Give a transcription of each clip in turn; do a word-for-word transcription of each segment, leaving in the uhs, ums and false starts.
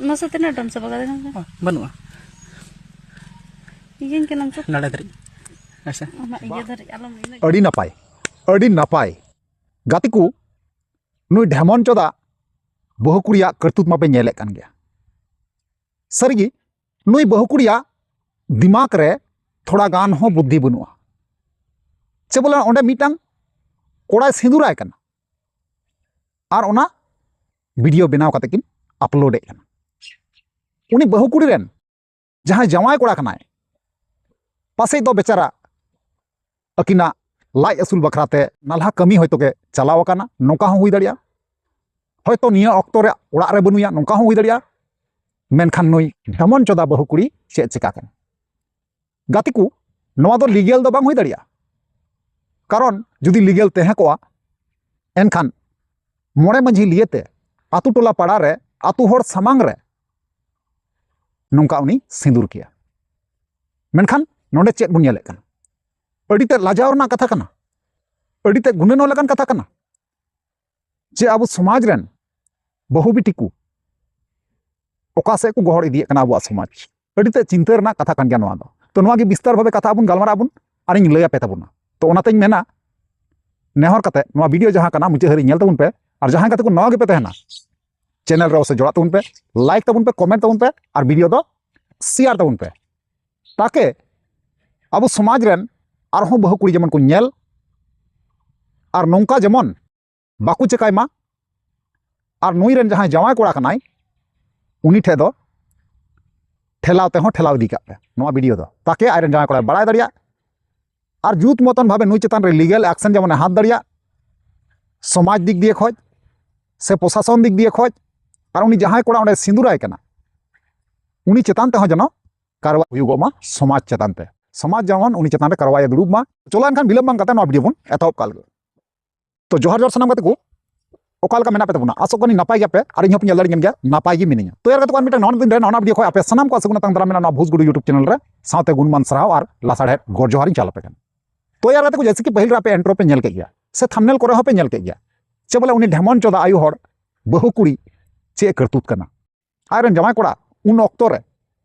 ᱢᱟᱥᱮ ᱛᱤᱱᱟᱹᱜ ᱴᱟᱱ ᱥᱟᱵ ᱠᱟᱫᱟ? ᱵᱟᱹᱱᱩᱜᱼᱟ᱾ ᱤᱭᱟᱹᱧ ᱠᱟᱱᱟᱢ ᱛᱚ᱾ ᱱᱚᱰᱮ ᱫᱷᱟᱹᱨᱤᱡ᱾ ᱟᱪᱪᱷᱟ᱾ ᱟᱢᱟᱜ ᱤᱭᱟᱹ ᱫᱷᱟᱹᱨᱤᱡ ᱟᱞᱚᱢ ᱤᱱᱟᱹᱜ᱾ ᱟᱹᱰᱤ ᱱᱟᱯᱟᱭ, ᱟᱹᱰᱤ ᱱᱟᱯᱟᱭ᱾ ᱜᱟᱛᱮ ᱠᱚ, ᱱᱩᱭ ᱰᱷᱮᱢᱚᱱ ᱪᱚᱫᱟ ᱵᱟᱹᱦᱩ ᱠᱩᱲᱤᱭᱟᱜ ᱠᱟᱹᱨᱛᱩᱛ ᱢᱟᱯᱮ ᱧᱮᱞᱮᱫ ᱠᱟᱱ ᱜᱮᱭᱟ᱾ ᱥᱟᱹᱨᱤᱜᱮ, ᱱᱩᱭ ᱵᱟᱹᱦᱩ ᱠᱩᱲᱤᱭᱟᱜ ᱫᱤᱢᱟᱜᱽ ᱨᱮ ᱛᱷᱚᱲᱟ ᱜᱟᱱ ᱦᱚᱸ ᱵᱩᱫᱽᱫᱷᱤ ᱵᱟᱹᱱᱩᱜᱼᱟ᱾ ᱪᱮ ᱵᱚᱞᱮ ᱚᱸᱰᱮ ᱢᱤᱫᱴᱟᱝ ᱠᱚᱲᱟᱭ ᱥᱤᱸᱫᱩᱨᱟᱭ ᱠᱟᱱᱟ ᱟᱨ ᱚᱱᱟ ᱵᱷᱤᱰᱤᱭᱳ ᱵᱮᱱᱟᱣ ᱠᱟᱛᱮ ᱠᱤᱱ ᱟᱯᱞᱳᱰᱮᱫ ᱠᱟᱱᱟ᱾ ᱩᱱᱤ ᱵᱟᱹᱦᱩ ᱠᱩᱲᱤ ᱨᱮᱱ ᱡᱟᱦᱟᱸᱭ ᱡᱟᱶᱟᱭ ᱠᱚᱲᱟ ᱠᱟᱱᱟᱭ, ᱯᱟᱥᱮᱡ ᱫᱚ ᱵᱮᱪᱟᱨᱟ ᱟᱹᱠᱤᱱᱟᱜ ᱞᱟᱡ ᱟᱹᱥᱩᱞ ᱵᱟᱠᱷᱨᱟ ᱛᱮ ᱱᱟᱞᱦᱟ ᱠᱟᱹᱢᱤ ᱦᱚᱭᱛᱳ ᱜᱮ ᱪᱟᱞᱟᱣ ᱟᱠᱟᱱᱟ, ᱱᱚᱝᱠᱟ ᱦᱚᱸ ᱦᱩᱭ ᱫᱟᱲᱮᱭᱟᱜᱼᱟ᱾ ᱦᱚᱭᱛᱳ ᱱᱤᱭᱟᱹ ᱚᱠᱛᱚ ᱨᱮ ᱚᱲᱟᱜ ᱨᱮ ᱵᱟᱹᱱᱩᱭᱟ, ᱱᱚᱝᱠᱟ ᱦᱚᱸ ᱦᱩᱭ ᱫᱟᱲᱮᱭᱟᱜᱼᱟ᱾ ᱢᱮᱱᱠᱷᱟᱱ ᱱᱩᱭ ᱰᱷᱮᱢᱚᱱ ᱪᱚᱫᱟ ᱵᱟᱹᱦᱩ ᱠᱩᱲᱤ ᱪᱮᱫ ᱪᱮᱠᱟ ᱠᱟᱱᱟ? ᱜᱟᱛᱮ ᱠᱚ, ᱱᱚᱣᱟ ᱫᱚ ᱞᱤᱜᱮᱞ ᱫᱚ ᱵᱟᱝ ᱦᱩᱭ ᱫᱟᱲᱮᱭᱟᱜᱼᱟ᱾ ᱠᱟᱨᱚᱱ ᱡᱩᱫᱤ ᱞᱤᱜᱮᱞ ᱛᱟᱦᱮᱸ ᱠᱚᱜᱼᱟ, ᱮᱱᱠᱷᱟᱱ ᱢᱚᱬᱮ ᱢᱟᱺᱡᱷᱤ ᱞᱤᱭᱟᱹᱛᱮ ᱟᱛᱳ ᱴᱚᱞᱟ ᱯᱟᱲᱟ ᱨᱮ, ᱟᱛᱳ ᱦᱚᱲ ᱥᱟᱢᱟᱝ ᱨᱮ ᱱᱚᱝᱠᱟ ᱩᱱᱤ ᱥᱤᱸᱫᱩᱨ ᱠᱮᱭᱟ᱾ ᱢᱮᱱᱠᱷᱟᱱ ᱱᱚᱰᱮ ᱪᱮᱫ ᱵᱚᱱ ᱧᱮᱞᱮᱫ ᱠᱟᱱᱟ? ᱟᱹᱰᱤ ᱛᱮᱫ ᱞᱟᱡᱟᱣ ᱨᱮᱱᱟᱜ ᱠᱟᱛᱷᱟ ᱠᱟᱱᱟ, ᱟᱹᱰᱤ ᱛᱮᱫ ᱜᱩᱱᱟᱹᱱᱚᱜ ᱞᱮᱠᱟᱱ ᱠᱟᱛᱷᱟ ᱠᱟᱱᱟ᱾ ᱡᱮ ᱟᱵᱚ ᱥᱚᱢᱟᱡᱽ ᱨᱮᱱ ᱵᱟᱹᱦᱩ ᱵᱤᱴᱤ ᱠᱚ ᱚᱠᱟ ᱥᱮᱫ ᱠᱚ ᱜᱚᱦᱚᱲ ᱤᱫᱤᱭᱮᱫ ᱠᱟᱱᱟ ᱟᱵᱚᱣᱟᱜ ᱥᱚᱢᱟᱡᱽ᱾ ᱟᱹᱰᱤ ᱛᱮᱫ ᱪᱤᱱᱛᱟᱹ ᱨᱮᱱᱟᱜ ᱠᱟᱛᱷᱟ ᱠᱟᱱ ᱜᱮᱭᱟ ᱱᱚᱣᱟ ᱫᱚ᱾ ᱛᱚ ᱱᱚᱣᱟ ᱜᱮ ᱵᱤᱥᱛᱟᱨ ᱵᱷᱟᱵᱮ ᱠᱟᱛᱷᱟ ᱵᱚᱱ ᱜᱟᱞᱢᱟᱨᱟᱜ ᱟᱵᱚᱱ ᱟᱨᱤᱧ ᱞᱟᱹᱭ ᱟᱯᱮ ᱛᱟᱵᱚᱱᱟ᱾ ᱛᱚ ᱚᱱᱟᱛᱮᱧ ᱢᱮᱱᱟ, ᱱᱮᱦᱚᱨ ᱠᱟᱛᱮ ᱱᱚᱣᱟ ᱵᱷᱤᱰᱤᱭᱳ ᱡᱟᱦᱟᱸ ᱠᱟᱱᱟ ᱢᱩᱪᱟᱹᱫ ᱦᱟᱹᱨᱤᱡ ᱧᱮᱞ ᱛᱟᱵᱚᱱ ᱯᱮ, ᱟᱨ ᱡᱟᱦᱟᱸᱭ ᱜᱟᱛᱮ ᱠᱚ ᱱᱟᱣᱟ ᱜᱮᱯᱮ ᱛᱟᱦᱮᱱᱟ, ᱪᱮᱱᱮᱞ ᱨᱮ ᱚᱵᱚᱥᱥᱳᱭ ᱡᱚᱲᱟᱜ ᱛᱟᱵᱚᱱ ᱯᱮ, ᱞᱟᱭᱤᱠ ᱛᱟᱵᱚᱱ ᱯᱮ, ᱠᱚᱢᱮᱱᱴ ᱛᱟᱵᱚᱱ ᱯᱮ, ᱟᱨ ᱵᱷᱤᱰᱤᱭᱳ ᱫᱚ ᱥᱮᱭᱟᱨ ᱛᱟᱵᱚᱱ ᱯᱮ, ᱛᱟᱠᱮ ᱟᱵᱚ ᱥᱚᱢᱟᱡᱽ ᱨᱮᱱ ᱟᱨᱦᱚᱸ ᱵᱟᱹᱦᱩ ᱠᱩᱲᱤ ᱡᱮᱢᱚᱱ ᱠᱚ ᱧᱮᱞ, ᱟᱨ ᱱᱚᱝᱠᱟ ᱡᱮᱢᱚᱱ ᱵᱟᱠᱚ ᱪᱮᱠᱟᱭ ᱢᱟ᱾ ᱟᱨ ᱱᱩᱭ ᱨᱮᱱ ᱡᱟᱦᱟᱸᱭ ᱡᱟᱶᱟᱭ ᱠᱚᱲᱟ ᱠᱟᱱᱟᱭ, ᱩᱱᱤ ᱴᱷᱮᱡ ᱫᱚ ᱴᱷᱮᱞᱟᱣ ᱛᱮᱦᱚᱸ ᱴᱷᱮᱞᱟᱣ ᱤᱫᱤ ᱠᱟᱜ ᱯᱮ ᱱᱚᱣᱟ ᱵᱷᱤᱰᱤᱭᱳ ᱫᱚ, ᱛᱟᱠᱮ ᱟᱡ ᱨᱮᱱ ᱡᱟᱶᱟᱭ ᱠᱚᱲᱟᱭ ᱵᱟᱲᱟᱭ ᱫᱟᱲᱮᱭᱟᱜ᱾ ᱟᱨ ᱡᱩᱛ ᱢᱚᱛᱚᱱ ᱵᱷᱟᱵᱮ ᱱᱩᱭ ᱪᱮᱛᱟᱱ ᱨᱮ ᱞᱤᱜᱮᱞ ᱮᱠᱥᱮᱱ ᱡᱮᱢᱚᱱᱮ ᱦᱟᱛ ᱫᱟᱲᱮᱭᱟᱜ, ᱥᱚᱢᱟᱡᱽ ᱫᱤᱠ ᱫᱤᱭᱮ ᱠᱷᱚᱡ ᱥᱮ ᱯᱨᱚᱥᱟᱥᱚᱱ ᱫᱤᱠ ᱫᱤᱭᱮ ᱠᱷᱚᱡ, ᱟᱨ ᱩᱱᱤ ᱡᱟᱦᱟᱸᱭ ᱠᱚᱲᱟ ᱚᱸᱰᱮ ᱥᱤᱸᱫᱩᱨᱟᱭ ᱠᱟᱱᱟ, ᱩᱱᱤ ᱪᱮᱛᱟᱱ ᱛᱮᱦᱚᱸ ᱡᱮᱱᱚ ᱠᱟᱨᱣᱟᱭ ᱦᱩᱭᱩᱜᱚᱜ ᱢᱟ ᱥᱚᱢᱟᱡᱽ ᱪᱮᱛᱟᱱ ᱛᱮ, ᱥᱚᱢᱟᱡᱽ ᱡᱮᱢᱚᱱ ᱩᱱᱤ ᱪᱮᱛᱟᱱ ᱨᱮ ᱠᱟᱨᱣᱟᱭ ᱫᱩᱲᱩᱵ ᱢᱟ᱾ ᱪᱚᱞᱚ ᱮᱱᱠᱷᱟᱱ ᱵᱤᱞᱚᱢ ᱵᱟᱝ ᱠᱟᱛᱮ ᱱᱚᱣᱟ ᱵᱷᱤᱰᱤᱭᱳ ᱵᱚᱱ ᱮᱛᱚᱦᱚᱵ ᱠᱟᱜ ᱞᱮᱜᱮ᱾ ᱛᱚ ᱡᱚᱦᱟᱨ ᱡᱚᱦᱟᱨ ᱥᱟᱱᱟᱢ ᱜᱟᱛᱮ ᱠᱚ, ᱚᱠᱟ ᱞᱮᱠᱟ ᱢᱮᱱᱟᱜ ᱯᱮ ᱛᱟᱵᱚᱱᱟ? ᱟᱥᱚᱜ ᱠᱟᱹᱱᱟᱹᱧ ᱱᱟᱯᱟᱭ ᱜᱮᱭᱟᱯᱮ, ᱟᱨ ᱤᱧ ᱦᱚᱸᱯᱮ ᱧᱮᱞ ᱫᱟᱲᱮᱭᱟᱹᱧ ᱠᱟᱱ ᱜᱮᱭᱟ ᱱᱟᱯᱟᱭ ᱜᱮ ᱢᱤᱱᱟᱹᱧᱟ᱾ ᱛᱚ ᱭᱟᱨ ᱜᱟᱛᱮ ᱠᱚ, ᱟᱨ ᱢᱤᱫᱴᱟᱝ ᱱᱟᱣᱟ ᱫᱤᱱ ᱨᱮ ᱱᱟᱣᱟ ᱵᱷᱤᱰᱤᱭᱳ ᱠᱷᱚᱡ ᱟᱯᱮ ᱥᱟᱱᱟᱢ ᱠᱚ ᱟᱥᱚᱜ ᱠᱟᱱᱟ ᱛᱟᱝ ᱫᱟᱨᱟᱢ ᱢᱮᱱᱟᱜᱼᱟ ᱱᱚᱣᱟ ᱵᱷᱩᱥ ᱜᱩᱰᱩ YouTube ᱪᱮᱱᱮᱞ ᱨᱮ, ᱥᱟᱶᱛᱮ ᱜᱩᱱᱢᱟᱱ ᱥᱟᱨᱦᱟᱣ ᱟᱨ ᱞᱟᱥᱟᱲᱦᱮᱫ ᱜᱚᱰ ᱡᱚᱦᱟᱨ ᱤᱧ ᱪᱟᱞ ᱟᱯᱮ ᱠᱟᱱᱟ᱾ ᱛᱚ ᱭᱟᱨ ᱜᱟᱛᱮ ᱠᱚ, ᱡᱮᱭᱥᱮ ᱠᱤ ᱯᱟᱹᱦᱤᱞ ᱨᱮ ᱟᱯᱮ ᱤᱱᱴᱨᱳ ᱯᱮ ᱧᱮᱞ ᱠᱮᱫ ᱜᱮᱭᱟ, ᱥᱮ ᱛᱷᱟᱢᱵᱱᱮᱞ ᱠᱚᱨᱮ ᱦᱚᱸᱯᱮ ᱧᱮᱞ ᱠᱮᱫ ᱜᱮᱭᱟ, ᱪᱮ ᱵᱚᱞᱮ ᱩᱱᱤ ᱰᱷᱮᱢᱚᱱ ᱪᱚᱫᱟ ᱟᱭᱳ ᱦᱚᱲ ᱵᱟᱹᱦᱩ ᱠᱩᱲᱤ ᱪᱮᱫ ᱮ ᱠᱟᱹᱨᱛᱩᱛ ᱠᱟᱱᱟ᱾ ᱟᱡᱨᱮᱱ ᱡᱟᱶᱟᱭ ᱠᱚᱲᱟ ᱩᱱ ᱚᱠᱛᱚ ᱨᱮ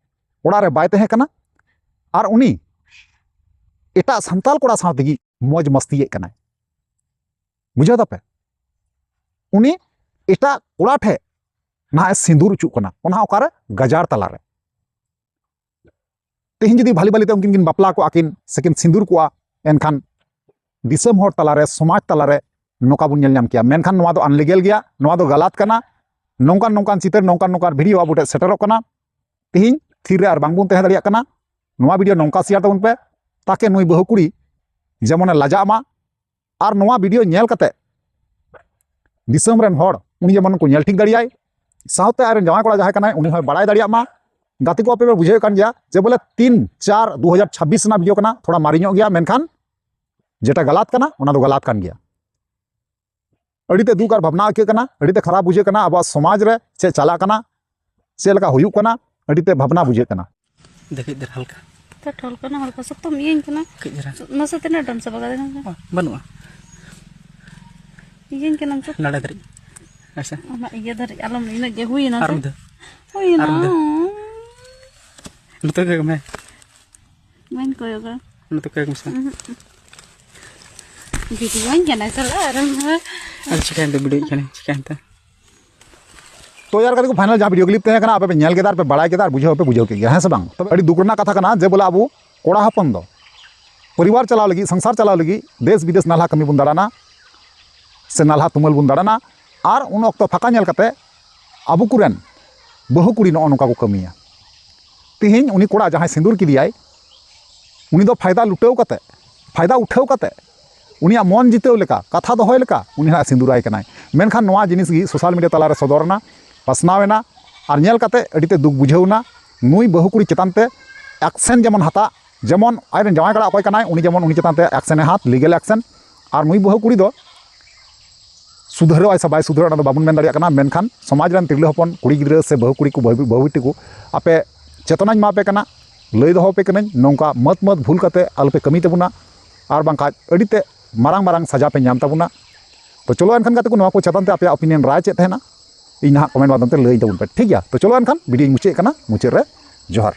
ᱚᱲᱟᱜ ᱨᱮ ᱵᱟᱭ ᱛᱟᱦᱮᱸ ᱠᱟᱱᱟ, ᱟᱨ ᱩᱱᱤ ᱮᱴᱟᱜ ᱥᱟᱱᱛᱟᱲ ᱠᱚᱲᱟ ᱥᱟᱶ ᱛᱮᱜᱮ ᱢᱚᱡᱽ ᱢᱟᱥᱛᱤᱭᱮᱫ ᱠᱟᱱᱟᱭ᱾ ᱵᱩᱡᱷᱟᱹᱣ ᱫᱟᱯᱮ? ᱩᱱᱤ ᱮᱴᱟᱜ ᱠᱚᱲᱟ ᱴᱷᱮᱡ ᱱᱟᱦᱟᱜ ᱮ ᱥᱤᱸᱫᱩᱨ ᱚᱪᱚᱜ ᱠᱟᱱᱟ, ᱚᱱᱟ ᱦᱚᱸ ᱚᱠᱟᱨᱮ? ᱜᱟᱡᱟᱲ ᱛᱟᱞᱟᱨᱮ᱾ ᱛᱮᱦᱮᱧ ᱡᱩᱫᱤ ᱵᱷᱟᱞᱤ ᱵᱷᱟᱞᱤ ᱛᱮ ᱩᱱᱠᱤᱱ ᱠᱤᱱ ᱵᱟᱯᱞᱟ ᱠᱚᱜᱼᱟ ᱠᱤᱱ ᱥᱮᱠᱤᱱ ᱥᱤᱸᱫᱩᱨ ᱠᱚᱜᱼᱟ, ᱮᱱᱠᱷᱟᱱ ᱫᱤᱥᱚᱢ ᱦᱚᱲ ᱛᱟᱞᱟᱨᱮ, ᱥᱚᱢᱟᱡᱽ ᱛᱟᱞᱟᱨᱮ ᱱᱚᱝᱠᱟ ᱵᱚᱱ ᱧᱮᱞ ᱧᱟᱢ ᱠᱮᱭᱟ᱾ ᱢᱮᱱᱠᱷᱟᱱ ᱱᱚᱣᱟ ᱫᱚ ᱟᱱᱞᱤᱜᱮᱞ ᱜᱮᱭᱟ, ᱱᱚᱣᱟ ᱫᱚ ᱜᱟᱞᱟᱛ ᱠᱟᱱᱟ᱾ ᱱᱚᱝᱠᱟᱱ ᱱᱚᱝᱠᱟᱱ ᱪᱤᱛᱟᱹᱨ, ᱱᱚᱝᱠᱟᱱ ᱱᱚᱝᱠᱟᱱ ᱵᱷᱤᱰᱤᱭᱳ ᱟᱵᱚ ᱴᱷᱮᱱ ᱥᱮᱴᱮᱨᱚᱜ ᱠᱟᱱᱟ᱾ ᱛᱮᱦᱮᱧ ᱛᱷᱤᱨ ᱨᱮ ᱟᱨ ᱵᱟᱝᱵᱚᱱ ᱛᱟᱦᱮᱸ ᱫᱟᱲᱮᱭᱟᱜ ᱠᱟᱱᱟ᱾ ᱱᱚᱣᱟ ᱵᱷᱤᱰᱤᱭᱳ ᱱᱚᱝᱠᱟ ᱥᱮᱭᱟᱨ ᱛᱟᱵᱚᱱ ᱯᱮ, ᱛᱟᱠᱮ ᱱᱩᱭ ᱵᱟᱹᱦᱩ ᱠᱩᱲᱤ ᱡᱮᱢᱚᱱᱮ ᱞᱟᱡᱟᱜ ᱢᱟ, ᱟᱨ ᱱᱚᱣᱟ ᱵᱷᱤᱰᱤᱭᱳ ᱧᱮᱞ ᱠᱟᱛᱮ ᱫᱤᱥᱚᱢ ᱨᱮᱱ ᱦᱚᱲ ᱩᱱᱤ ᱡᱮᱢᱚᱱ ᱠᱚ ᱧᱮᱞ ᱴᱷᱤᱠ ᱫᱟᱲᱮᱭᱟᱭ, ᱥᱟᱶᱛᱮ ᱟᱡᱨᱮᱱ ᱡᱟᱶᱟᱭ ᱠᱚᱲᱟ ᱡᱟᱦᱟᱸᱭ ᱠᱟᱱᱟᱭ ᱩᱱᱤ ᱦᱚᱸᱭ ᱵᱟᱲᱟᱭ ᱫᱟᱲᱮᱭᱟᱜ ᱢᱟ᱾ ᱜᱟᱛᱮ ᱠᱚ, ᱟᱯᱮ ᱯᱮ ᱵᱩᱡᱷᱟᱹᱣᱮᱫ ᱠᱟᱱ ᱜᱮᱭᱟ ᱡᱮ ᱵᱚᱞᱮ ᱛᱤᱱ ᱪᱟᱨ ᱫᱩ ᱦᱟᱡᱟᱨ ᱪᱷᱟᱵᱵᱤᱥ ᱨᱮᱱᱟᱜ ᱵᱷᱤᱰᱤᱭᱳ ᱠᱟᱱᱟ, ᱛᱷᱚᱲᱟ ᱢᱟᱨᱮ ᱧᱚᱜ ᱜᱮᱭᱟ, ᱢᱮᱱᱠᱷᱟᱱ ᱡᱮᱴᱟ ᱜᱟᱞᱟᱛ ᱠᱟᱱᱟ ᱚᱱᱟ ᱫᱚ ᱜᱟᱞᱟᱛ ᱠᱟᱱ ᱜᱮᱭᱟ᱾ ᱟᱹᱰᱤ ᱛᱮ ᱫᱩᱠ ᱟᱨ ᱵᱷᱟᱵᱽᱱᱟ ᱟᱹᱭᱠᱟᱹᱜ ᱠᱟᱱᱟ, ᱟᱹᱰᱤ ᱛᱮ ᱠᱷᱟᱨᱟᱯ ᱵᱩᱡᱷᱟᱹᱜ ᱠᱟᱱᱟ᱾ ᱟᱵᱚᱣᱟᱜ ᱥᱚᱢᱟᱡᱽ ᱨᱮ ᱪᱮᱫ ᱪᱟᱞᱟᱜ ᱠᱟᱱᱟ, ᱪᱮᱫ ᱞᱮᱠᱟ ᱦᱩᱭᱩᱜ ᱠᱟᱱᱟ, ᱟᱹᱰᱤ ᱛᱮ ᱵᱷᱟᱵᱽᱱᱟ ᱵᱩᱡᱷᱟᱹᱜ ᱠᱟᱱᱟ᱾ ᱫᱮᱠᱷᱤᱡ ᱫᱷᱟᱨᱟ ᱦᱟᱞᱠᱟ᱾ ᱛᱚ ᱴᱷᱚᱞ ᱠᱟᱱᱟ, ᱦᱟᱞᱠᱟ ᱥᱚᱠᱛᱚᱢ ᱤᱭᱟᱹᱧ ᱠᱟᱱᱟ᱾ ᱠᱟᱹᱡ ᱫᱷᱟᱨᱟ᱾ ᱱᱟᱥᱮ ᱛᱤᱱᱟᱹᱜ ᱰᱟᱱ ᱪᱟᱵᱟ ᱠᱟᱫᱟ? ᱵᱟᱹᱱᱩᱜᱼᱟ᱾ ᱤᱭᱟᱹᱧ ᱠᱟᱱᱟᱢ ᱛᱚ᱾ ᱱᱚᱰᱮ ᱫᱷᱟᱹᱨᱤᱡ᱾ ᱟᱪᱪᱷᱟ᱾ ᱚᱱᱟ ᱤᱭᱟᱹ ᱫᱷᱟᱹᱨᱤᱡ ᱟᱞᱚᱢ, ᱤᱱᱟᱹᱜ ᱜᱮ ᱦᱩᱭᱮᱱᱟ ᱟᱨ ᱥᱮ? ᱢᱤᱫ ᱫᱷᱟᱣ᱾ ᱦᱩᱭᱮᱱᱟ᱾ ᱟᱨ ᱢᱤᱫ ᱫᱷᱟᱣ᱾ ᱱᱚᱛᱮ ᱠᱚᱭᱚᱜ ᱢᱮ᱾ ᱵᱟᱹᱧ ᱠᱚᱭᱚᱜᱟ᱾ ᱱᱚᱛᱮ ᱠᱚᱭᱚᱜ ᱢᱮᱥᱮ᱾ ᱩᱦᱩᱸᱜ᱾ ᱵᱷᱤᱰᱤᱭᱳᱧ ᱠᱟᱱᱟ ᱥᱟᱞᱟ, ᱟᱨ ᱟᱨ ᱪᱤᱠᱟᱹᱭᱮᱱ ᱛᱮ ᱵᱷᱤᱰᱤᱭᱳᱧ ᱠᱟᱱᱟ, ᱪᱤᱠᱟᱹᱭᱮᱱ ᱛᱮ? ᱛᱚ ᱭᱟᱨ ᱜᱟᱛᱮ ᱠᱚ, ᱯᱷᱟᱭᱱᱟᱞ ᱡᱟᱦᱟᱸ ᱵᱷᱤᱰᱤᱭᱳ ᱠᱞᱤᱯ ᱛᱟᱦᱮᱸ ᱠᱟᱱᱟ, ᱟᱯᱮ ᱯᱮ ᱧᱮᱞ ᱠᱮᱫᱟ ᱟᱨ ᱯᱮ ᱵᱟᱲᱟᱭ ᱠᱮᱫᱟ ᱟᱨ ᱵᱩᱡᱷᱟᱹᱣ ᱦᱚᱸᱯᱮ ᱵᱩᱡᱷᱟᱹᱣ ᱠᱮᱫ ᱜᱮᱭᱟ, ᱦᱮᱸ ᱥᱮ ᱵᱟᱝ? ᱛᱚᱵᱮ ᱟᱹᱰᱤ ᱫᱩᱠ ᱨᱮᱱᱟᱜ ᱠᱟᱛᱷᱟ ᱠᱟᱱᱟ ᱡᱮ ᱵᱚᱞᱮ ᱟᱵᱚ ᱠᱚᱲᱟ ᱦᱚᱯᱚᱱ ᱫᱚ ᱯᱚᱨᱤᱵᱟᱨ ᱪᱟᱞᱟᱣ ᱞᱟᱹᱜᱤᱫ, ᱥᱚᱝᱥᱟᱨ ᱪᱟᱞᱟᱣ ᱞᱟᱹᱜᱤᱫ ᱫᱮᱥ ᱵᱤᱫᱮᱥ ᱱᱟᱞᱦᱟ ᱠᱟᱹᱢᱤ ᱵᱚᱱ ᱫᱟᱬᱟᱱᱟ ᱥᱮ ᱱᱟᱞᱦᱟ ᱛᱩᱢᱟᱹᱞ ᱵᱚᱱ ᱫᱟᱬᱟᱱᱟ, ᱟᱨ ᱩᱱ ᱚᱠᱛᱚ ᱯᱷᱟᱸᱠᱟ ᱧᱮᱞ ᱠᱟᱛᱮ ᱟᱵᱚ ᱠᱚᱨᱮᱱ ᱵᱟᱹᱦᱩ ᱠᱩᱲᱤ ᱱᱚᱜᱼᱚ ᱱᱚᱝᱠᱟ ᱠᱚ ᱠᱟᱹᱢᱤᱭᱟ᱾ ᱛᱮᱦᱮᱧ ᱩᱱᱤ ᱠᱚᱲᱟ ᱡᱟᱦᱟᱸᱭ ᱥᱤᱸᱫᱩᱨ ᱠᱮᱫᱮᱭᱟᱭ, ᱩᱱᱤ ᱫᱚ ᱯᱷᱟᱭᱫᱟ ᱞᱩᱴᱟᱹᱣ ᱠᱟᱛᱮ, ᱯᱷᱟᱭᱫᱟ ᱩᱴᱷᱟᱹᱣ ᱠᱟᱛᱮ, ᱩᱱᱤᱭᱟᱜ ᱢᱚᱱ ᱡᱤᱛᱟᱹᱣ ᱞᱮᱠᱟ, ᱠᱟᱛᱷᱟ ᱫᱚᱦᱚᱭ ᱞᱮᱠᱟ ᱩᱱᱤ ᱦᱟᱸᱜ ᱥᱤᱸᱫᱩᱨᱟᱭ ᱠᱟᱱᱟᱭ᱾ ᱢᱮᱱᱠᱷᱟᱱ ᱱᱚᱣᱟ ᱡᱤᱱᱤᱥ ᱜᱮ ᱥᱳᱥᱟᱞ ᱢᱤᱰᱤᱭᱟ ᱛᱟᱞᱟᱨᱮ ᱥᱚᱫᱚᱨ ᱮᱱᱟ, ᱯᱟᱥᱱᱟᱣ ᱮᱱᱟ, ᱟᱨ ᱧᱮᱞ ᱠᱟᱛᱮ ᱟᱹᱰᱤ ᱛᱮ ᱫᱩᱠ ᱵᱩᱡᱷᱟᱹᱣ ᱮᱱᱟ᱾ ᱱᱩᱭ ᱵᱟᱹᱦᱩ ᱠᱩᱲᱤ ᱪᱮᱛᱟᱱ ᱛᱮ ᱮᱠᱥᱮᱱ ᱡᱮᱢᱚᱱ ᱦᱟᱛᱟᱜ, ᱡᱮᱢᱚᱱ ᱟᱡᱨᱮᱱ ᱡᱟᱶᱟᱭ ᱠᱚᱲᱟ ᱚᱠᱚᱭ ᱠᱟᱱᱟᱭ ᱩᱱᱤ ᱡᱮᱢᱚᱱ ᱩᱱᱤ ᱪᱮᱛᱟᱱ ᱛᱮ ᱮᱠᱥᱮᱱ ᱮ ᱦᱟᱛ, ᱞᱤᱜᱮᱞ ᱮᱠᱥᱮᱱ, ᱟᱨ ᱱᱩᱭ ᱵᱟᱹᱦᱩ ᱠᱩᱲᱤ ᱫᱚ ᱥᱩᱫᱷᱟᱹᱨᱚᱜ ᱟᱭ ᱥᱮ ᱵᱟᱭ ᱥᱩᱫᱷᱟᱹᱨᱚᱜ, ᱚᱱᱟ ᱫᱚ ᱵᱟᱵᱚᱱ ᱢᱮᱱ ᱫᱟᱲᱮᱭᱟᱜ ᱠᱟᱱᱟ᱾ ᱢᱮᱱᱠᱷᱟᱱ ᱥᱚᱢᱟᱡᱽ ᱨᱮᱱ ᱛᱤᱨᱞᱟᱹ ᱦᱚᱯᱚᱱ, ᱠᱩᱲᱤ ᱜᱤᱫᱽᱨᱟᱹ ᱥᱮ ᱵᱟᱹᱦᱩ ᱠᱩᱲᱤ ᱠᱚ, ᱵᱟᱹᱦᱩ, ᱵᱟᱹᱦᱩ ᱵᱤᱴᱤ ᱠᱚ, ᱟᱯᱮ ᱪᱮᱛᱚᱱᱟᱧ ᱮᱢᱟ ᱯᱮ ᱠᱟᱱᱟ, ᱞᱟᱹᱭ ᱫᱚᱦᱚ ᱟᱯᱮ ᱠᱟᱹᱱᱟᱹᱧ, ᱱᱚᱝᱠᱟ ᱢᱟᱹᱛ ᱢᱟᱹᱛ ᱵᱷᱩᱞ ᱠᱟᱛᱮ ᱟᱞᱚᱯᱮ ᱠᱟᱹᱢᱤ ᱛᱟᱵᱚᱱᱟ, ᱟᱨ ᱵᱟᱝᱠᱷᱟᱡ ᱟᱹᱰᱤ ᱛᱮ ᱢᱟᱨᱟᱝ ᱢᱟᱨᱟᱝ ᱥᱟᱡᱟ ᱯᱮ ᱧᱟᱢ ᱛᱟᱵᱚᱱᱟ᱾ ᱛᱚ ᱪᱚᱞᱚ ᱮᱱᱠᱷᱟᱱ ᱜᱟᱛᱮ ᱠᱚ, ᱱᱚᱣᱟ ᱠᱚ ᱪᱮᱛᱟᱱ ᱛᱮ ᱟᱯᱮᱭᱟᱜ ᱚᱯᱤᱱᱤᱭᱚᱱ, ᱨᱟᱭ ᱪᱮᱫ ᱛᱟᱦᱮᱱᱟ? ᱤᱧ ᱱᱟᱦᱟᱜ ᱠᱚᱢᱮᱱᱴ ᱢᱟᱫᱽᱫᱷᱚᱢ ᱛᱮ ᱞᱟᱹᱭ ᱛᱟᱵᱚᱱ ᱯᱮ, ᱴᱷᱤᱠ ᱜᱮᱭᱟ? ᱛᱚ ᱪᱚᱞᱚ ᱮᱱᱠᱷᱟᱱ ᱵᱷᱤᱰᱤᱭᱳᱧ ᱢᱩᱪᱟᱹᱫ ᱠᱟᱱᱟ, ᱢᱩᱪᱟᱹᱫ ᱨᱮ ᱡᱚᱦᱟᱨ᱾